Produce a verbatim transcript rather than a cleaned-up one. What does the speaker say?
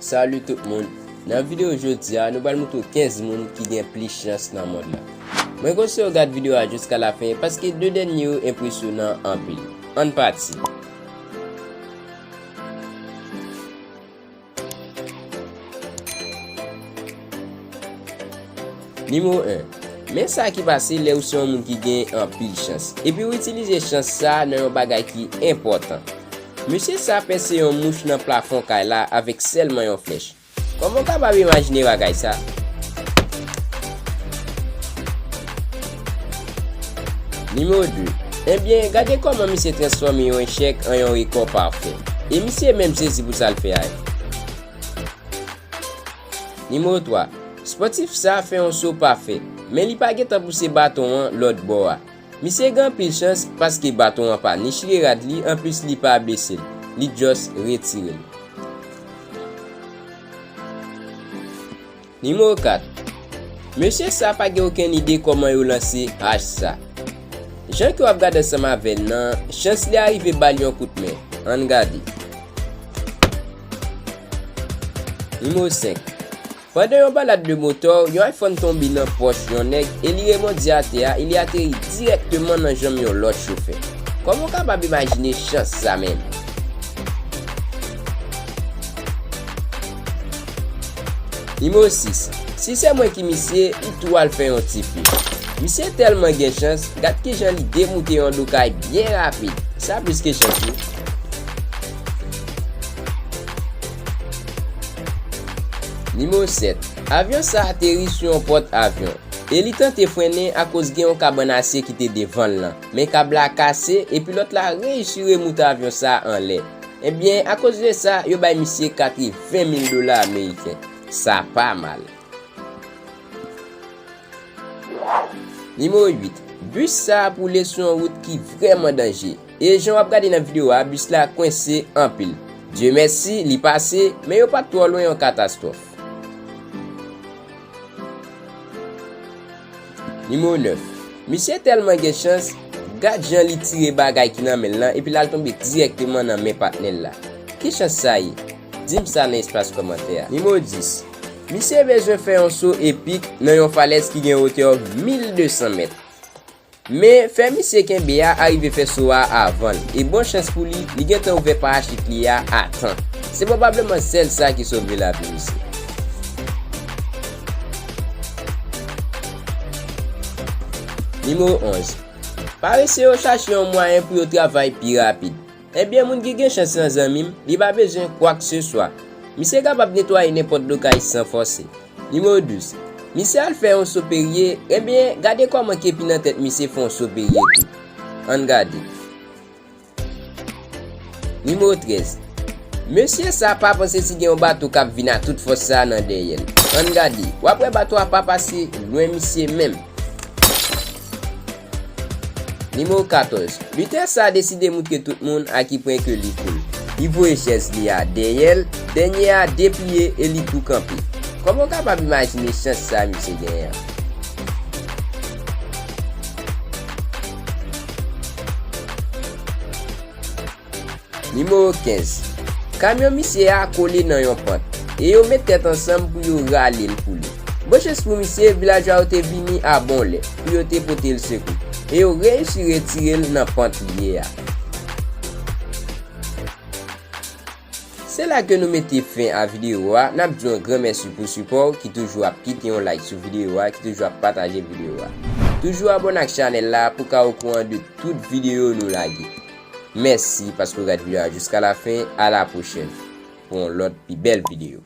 Salut tout moun! Nan videyo jodi a, nou pral montre w kenz moun ki gen plis chans nan mond lan. Mwen konseye w gad videyo a jiska lafen paske de dènye yo enpresyonan anpil. Ann pati! Nimewo en. Men sa ki pase lè ou se yon moun ki gen anpil chans, epi w itilize chans sa a nan yon bagay ki enpòtan. Mesye sa a pèse yon mouch nan plafon kay la avèk sèlman yon flèch. Kòman w kapab imajine bagay sa? Nimewo de. Ebyen, gade kòman misye transfòme yon echèk an yon rekò pafè. E misye menm sezi pou sa l fè a. Nimewo twa. Spòtif sa a fè yon so pafè, men li pa gentan pouse baton an lòt bò a. Misye gen anpil chans paske baton an pa ni chire rad li, anplis li pa blese l. Li just retire l. Nimewo kat. Mesye sa a pa gen okenn ide kòman yo lanse hache sa. Jan ke w ap gade ansanm avè l nan, chans li a rive ba l yon kout men. Ann gade. Nimewo senk. Pandan yon balad de motò, yon iPhone tonbe nan pòch yon nèg e li rebondye atè a e li ateri dirèkteman nan janm yon lòt chofè. Kòman w kapab imajine chans sa menm? Nimewo sis. Si se mwen ki misye, m tou al fè yon ti pi. Misye tèlman gen chans, gad kijan li demoute yon do kay byen rapid. Sa plis ke chans wi. Nimewo sèt. Avyon sa a ateri sou yon pòt avyon e li tante frennen akoz gen yon kab an asye ki te devan l lan. Men kab la kase epi lòt la reyisi remoute avyon sa a anlè. Ebyen, akoz de sa, yo bay misye katreven mil dola ameriken. Sa pa mal. Nimewo uit. Bis sa ap woule sou yon wout ki vrèman danje. E jan w ap gade nan videyo a, bis la kwense anpil. Dye mèsi, li pase, men yo pa t twò lwen yon katastwòf. Nimewo nèf. Misye tèlman gen chans, gad jan li tire bagay ki nan men l lan epi l al tonbe dirèkteman nan men patnè l la. Ki chans sa ye? Di m sa nan espas kòmantè a. Nimewo dis. Misye bezwen fè yon so epik nan yon falèz ki gen wotè mil de san mèt. Men, fè misye kenbe a arive fè so a avan l. E bon chans pou li, li gentan ouvè parachit li a a tan. Se pwobableman sèl sa ki sove lavi misye. Nimewo onz. Parese yo chache yon mwayen pou yo travay pi rapid. Ebyen, moun ki gen chans lan, zanmi m, li pa bezwen kwakseswa. Misye kapab netwaye nenpòt do kay san fòse. Nimewo douz. Misye al fè yon so perye, ebyen, gade kòman kepi nan tèt misye fè yon so perye tou. Ann gade. Nimewo trèz. Mesye sa pa panse si gen yon bato k ap vin a tout fòs sa a nan dèyè l. Ann gade, w ap wè bato a pa pase lwen misye menm. Nimewo katòz. Lutè sa a deside moutre tout moun a ki pwen ke li cool. Li voye chèz li a dèyè l, dènye a depliye e li tou kanpe. Kòman w kapab imajine chans sa a misye genyen an? Nimewo kenz. Kamyon misye a kole nan yon pant, e yo met tèt ansanm pou yo rale l pou li. Bon chans pou misye, vilajwa yo te vini a bon lè pou yo te pote l sekou, e yo reyisi retire l nan pant li ye a. Se la ke nou mete fen a videyo a. N ap di w yon gran mèsi pou sipò w, ki toujou ap kite yon like sou videyo a, ki toujou ap pataje videyo a. Toujou abòne ak chanèl la pou w ka okouran de tout videyo nou lage. Mèsi paske w gade videyo a jiska lafen. A la pwochèn pou yon lòt pi bèl videyo.